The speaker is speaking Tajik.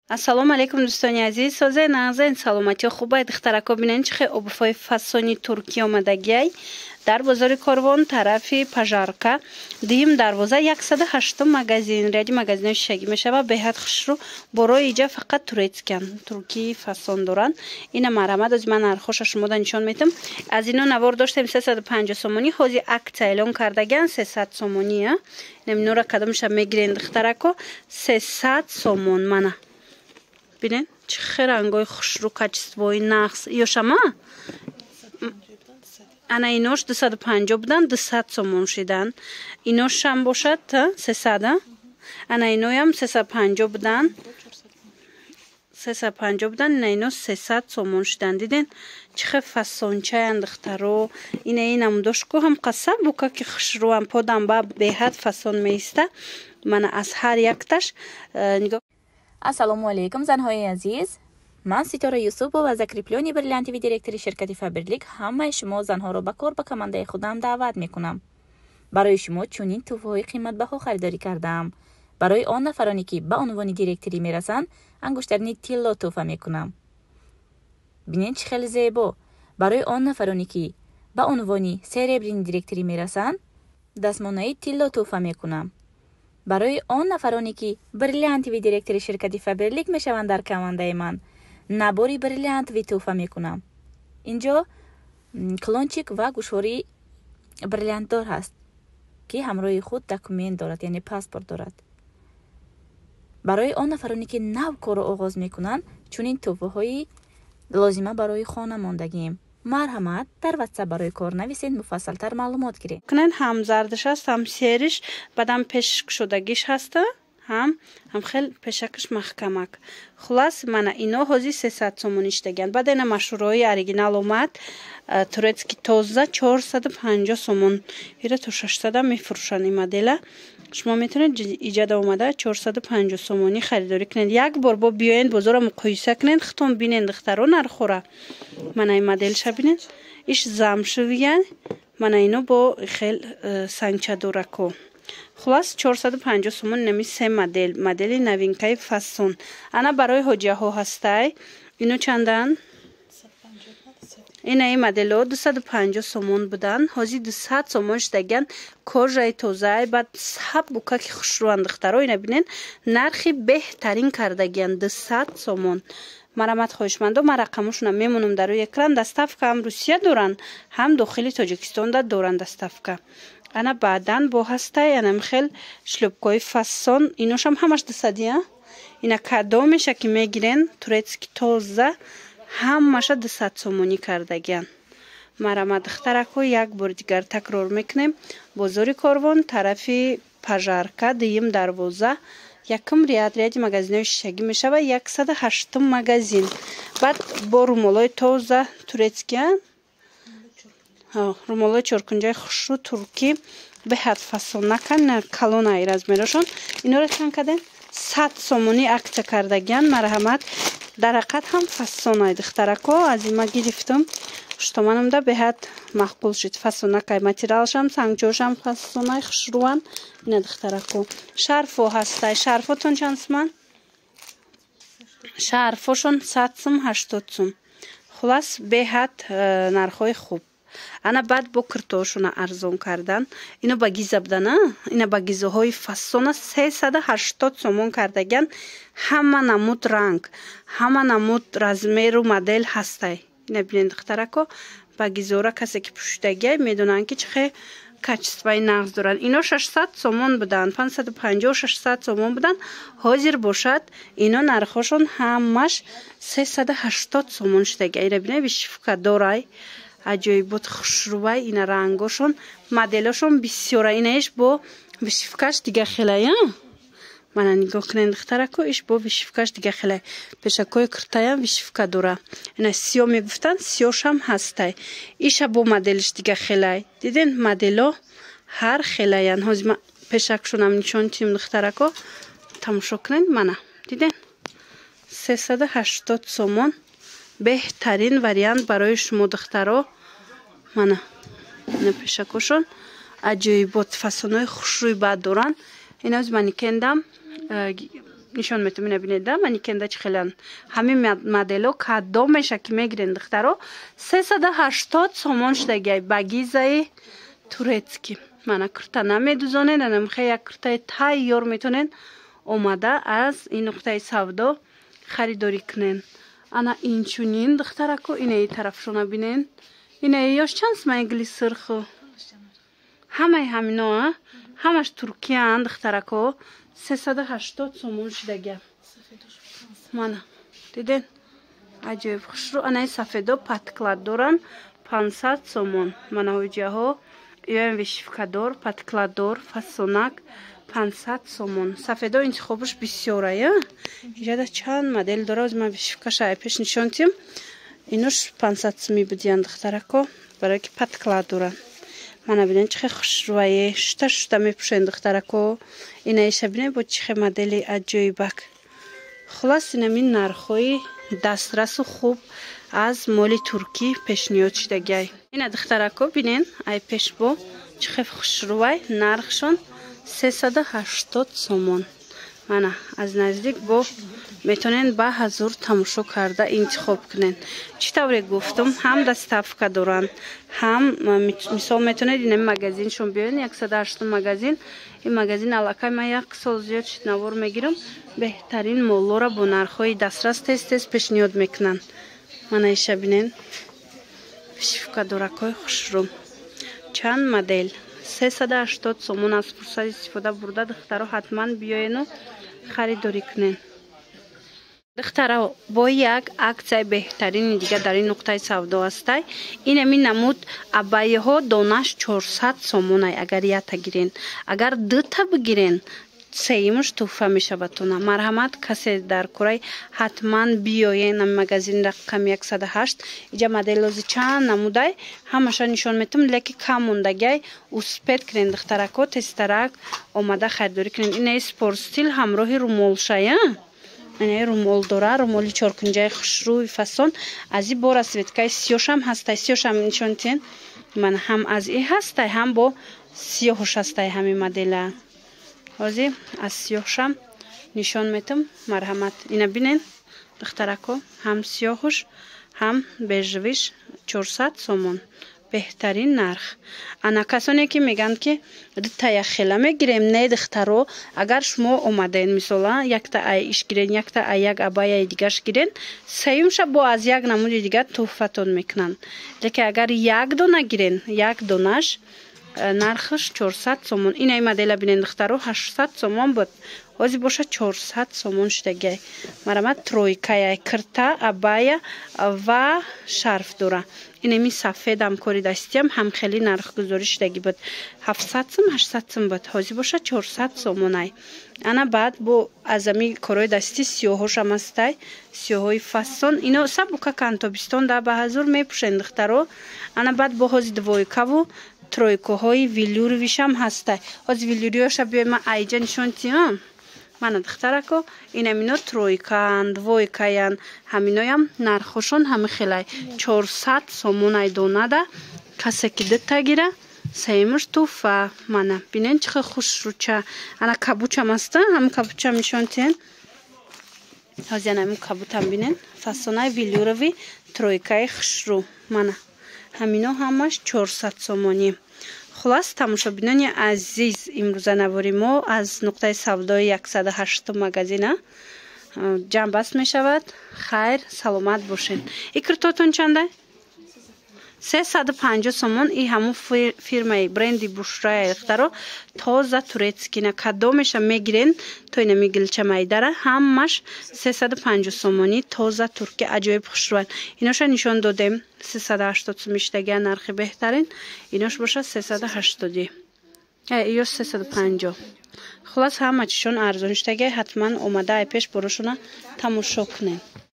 Ассалому алайкум, дӯстони азиз, созе нағзен, саломатиё хубай. Духтарако, бинен, чӣ хел обувҳои фасони туркӣ омадагиай дар бозори Корвон, тарафи Пожарка, дуюм дарвоза, 108-ум магазин, ряди магазинои шишагӣ мешава. Беҳад хушрӯ борои иҷа, фақат турецкиян, туркии фасон доранд. Ина, марҳамат, ози ман нархоша шумода нишон метам. Аз ино навор доштем 350 сомонӣ, ҳози акция эълон кардагиан, 300 сомонӣ. Инора кадомша мегирен, духтарако? 300 сомон. Мана, бинен, чӣ хел рангои хушрӯ, качествои нағз. Ёшама, ана инош 250 будан, 200 сомон шидан. Иношам бошад 300. Ана иноям 350 будан, 350 будан, ина ино 300 сомон шидан. Диден, чӣ хел фасончаян, духтаро? Ина инамдошку ҳам қасаб бука, ки хушрӯам подам ба беҳад фасон меиста. Мана, аз ҳар якташ нигоҳ. Ассалому алайкум, занҳои азиз! Ман Ситора Юсупова, закреплённый бриллиантовый директори ширкати Фаберлик, ҳамаи шумо занҳоро ба кор ба командаи худам даъват мекунам. Барои шумо чунин тӯҳфаҳои қиматбаҳо харидорӣ кардаам. Барои он нафароне, ки ба унвони директорӣ мерасанд, ангуштарини тилло тӯҳфа мекунам. Бинед, чӣ хеле зебо! Барои он нафароне, ки ба унвони серебряный директорӣ мерасанд, дастмонаи тилло тӯҳфа мекунам. Барои он нафароне, ки бриллиантовый директори ширкати Фаберлик мешаванд, дар командаи ман набори бриллиантовый тӯҳфа мекунам. Инҷо кулончик ва гӯшвории бриллиантдор ҳаст, ки ҳамроҳи худ документ дорад, яъне паспорт дорад. Барои он нафароне, ки нав корро оғоз мекунанд, чунин тӯҳфаҳои лозима барои хона мондагием. Марҳамат, дар Ватсап барои кор нависед, муфассалтар маълумот гиред. Кунен, ҳам зардаш аст, ҳам сериш, баъдам пешкушодагиш ҳаста, ҳам хел пешакаш маҳкамак. Хулас, мана ино ҳози 300 сомонӣ шидагианд. Баъд ина машҳурҳои оригинал омад, турецкий, тоза, 450 сомон. Ира то 600 мефурӯшанд ин модела. Шумо метавонед иҷада омада 450 сомонӣ харидорӣ кунед. Як бор бо биёед, бозорро муқоиса кунед, худтон бинед, духтаро, нархора. Мана ин моделша бинед, иш замшевый. Мана ино бо хел сангчадорако. Хулас, 450 сомон нами се модел, модели новинкаи фасон. Ана барои ҳоҷиҳо ҳастай. Ино чандан? Ина ин моделҳо 250 сомон буданд, ҳозир 200 сомон шидагиянд. Кожаи тозаи, баъд саб букаки хушрӯанд, духтаро. Ина бинен, нархи беҳтарин кардагиянд, 200 сомон. Марамат, хоҳишмандо, ман рақамошона мемонам дар рӯи экран. Доставка ҳам Русия доранд, ҳам дохили Тоҷикистонда доранд доставка. Ана баъдан бо ҳастай анам хел шлёпкои фасон. Иношам ҳамаш 200-ия. Ина кадомеша ки мегирен, турецкий, тоза, ҳамаша 200 сомонӣ кардагиян. Марама, духтарако, як бори дигар такрор мекунем: бозори Корвон, тарафи Пожарка, дуюм дарвоза, якум ряд, ряди магазинои шишагӣ мешава, 108-ум магазин. Баъд бо румолои тоза турецкия, румолои чоркунҷаи хушрӯ, туркӣ, беҳад фасонакан, калонаи размерошон. Инора чанд кардем? 100 сомонӣ акция кардагиян. Марҳамат, дар ҳақиқат ҳам фасонай, духтарако. Аз има гирифтам, хуштоманамда беҳад маъқул шуд. Фасонакай, материалшам, сангчошам фасонай, хушрӯан. Ина, духтарако, шарфо ҳастай. Шарфотон чанд суман? Шарфошон 100 сум, 80 сум. Хулас, беҳад нархҳои хуб. Ана баъд бо киртоошона арзон кардан. Ино ба гиза будана, ина ба гизоҳои фасона 380 сомон кардагиян. Ҳама намуд ранг, ҳама намуд размеру модел ҳастай. Ина бинед, духтарако, ба гизора касе ки пӯшидагиай, медонанд, ки чӣ хел качествои нағз доранд. Ино 600 сомон буданд, 550, 600 сомон буданд, ҳозир бошад ино нархҳошон ҳамаш 380 сомон шудагия. Ира бинед, вышивка дорай, аҷоибот, хушрӯвай. Ина рангошон, моделошон бисёра. Инаиш бо вышивкаш дига хелая. Мана, нигоҳ кунед, духтарако, иш бо вышивкаш дига хелай. Пешакҳои киртаям вышивка дора. Ина сиё мегуфтанд, сиёшам ҳастай. Иша бо моделиш дига хелай. Диден, модело ҳар хелаян. Ҳозир ма пешакшонам нишон тим, духтарако, тамошо кунед. Мана, диден, 380 сомон, беҳтарин вариант барои шумо, духтаро. Мана, ина пешакошон аҷоибот, фасонои хушрӯи баъд доранд. Иноз манекендам. нишон метум. Ина бинед, да, манекенда чӣ хелан. Ҳамин модело кадомеша ки мегирен, духтаро, 380 сомон шудагиай багизаи турецкий. Мана, курта намедузонед, анамхе як куртаи тайёр метонед омада аз ин нуқтаи савдо харидорӣ кунен. Ана инчунин, духтарако, инаи тарафшона бинен. Инаи ёш чанд сумаи гили сурху? Ҳамаи ҳамино ҳамаш туркиян, духтарако, 380 сомон шудагия. Мана, диден, аҷоиб хушрӯ. Анаи сафедо подклад доранд, 500 сомон. Мана ҳоҷаҳо, иёям вышивкадор, подкладдор, фасонак, 500 сомон. Сафедо интихобаш бисёрая. Иҷада чанд модел дора. Оз ман вышивкаша ай пеш нишон тиҳам. Инош 500 суми будиян, духтарако, барое ки подклад доранд. Мана, бинен, чӣ хел хушрӯае, шута шута мепӯшен, духтарако. Инаиша бинен, бо чӣ хел модели аҷоибак. Хулас, инамин нархҳои дастрасу хуб аз моли туркӣ пешниҳод шудагиай. Ина, духтарако, бинен, ай пешбо чӣ хел хушрӯай, нархшон 380 сомон. Мана, аз наздик бо метавонед ба ҳазур тамошо карда интихоб кунед. Чӣ тавре гуфтум, ҳам доставка доранд, ҳам мисол метавонед инами магазиншон биёед, 108 магазин. Ин магазин аллакай ман як сол зиёд шуд навор мегирам. Беҳтарин моллоро бо нархҳои дастрас тез тез пешниҳод мекунанд. Мана, иша бинен, вышивкадоракҳои хушрӯ, чанд модел, 380 сомон. Аз фурсат истифода бурда, духтаро, ҳатман биёену харидорӣ кунед. Духтаро, бо як аксияи беҳтарини дига дар ин нуқтаи савдо ҳастай. Инами намуд абайҳо донаш 400 сомонай, агар якта гирен. Агар дута бигирен, сеюмаш туҳфа мешавадтона. Марҳамат, касе дар курай, ҳатман биёен магазин рақами 108. Иҷа моделози чанд намудай, ҳамаша нишон метам, леки кам мондагиай. Успеть кунен, духтарако, тезтарак омада харидорӣ кунен. Инаи спорт стиль ҳамроҳи румолшая. Инаи румол дора, румоли чоркунҷаи хушрӯи фасон. Аз и бо расцветкаи сиёшам ҳастай, сиёшам нишон тиҳен. Ман ҳам аз и ҳастай, ҳам бо сиёҳуш ҳастай ҳамин модела. Ҳозир аз сиёҳшам нишон метам. Марҳамат, ина бинен, духтарако, ҳам сиёҳуш, ҳам бежевиш 400 сомон, беҳтарин нарх. Ана касоне ки мегӯянд, ки дута яхела мегирем, не, духтаро, агар шумо омаден, мисола, якта ай иш гирен, якта ай як абаяи дигаш гирен, сеюмша бо аз як намуди дигар туҳфатон мекунанд. Лекин агар як дона гирен, як донаш нархаш 400 сомон. Инаи модела бинен, духтаро, 800 сомон буд, ҳозир боша 400 сомон шудагиай. Марҳамат, тройкая, кирта, абая ва шарф дора. Инами сафедам кори дастиам ҳам хеле нархгузорӣ шудагӣ буд, 700 сум, 800 сум буд, ҳозир боша 400 сомонай. Ана баъд бо аз ами корҳои дастӣ сиёҳошам ҳастай, сиёҳои фасон. Ино сабука кан, тобистон да ба ҳазур мепӯшен, духтаро. Ана баъд бо ҳозир двойкаву тройкаҳои велюровишам ҳастай. Ҳозир велюриёша биёй, ман айҷа нишон тиҳам. Мана, духтарако, инамино тройкаанд, двойкаян, ҳаминоям нархошон ҳами хелай, 400 сомонай донада. Касе ки дута гира, сеюмаш туҳфа. Мана, бинен, чӣ хел хушрӯча. Ана кабучам аста, ҳамин кабучам нишон тиҳен ҳозир. Ана ҳамин кабутам бинен, фасонаи велюрови тройкаи хушрӯ. Мана, ҳамино ҳамаш 400 сомонӣ. Хулас, тамошобинони азиз, имрӯза навори мо аз нуқтаи савдои 108 магазина ҷамъбаст мешавад. Хайр, саломат бошед. И киртотон чанда? 350 сомон. И ҳамун фирмаи бренди Бушрая, духтаро, тоза турецкина. Кадомеша мегирен, то инами гилча майдара, ҳамаш 350 сомонӣ, тоза турки, аҷоиб хушрӯянд. Иноша нишон додем, 380 сум иштагия, нархи беҳтарин. Инош боша 380, ё 350. Хулас, ҳама чишон арзон иштагия. Ҳатман омада ай пеш борошона тамошо кунем.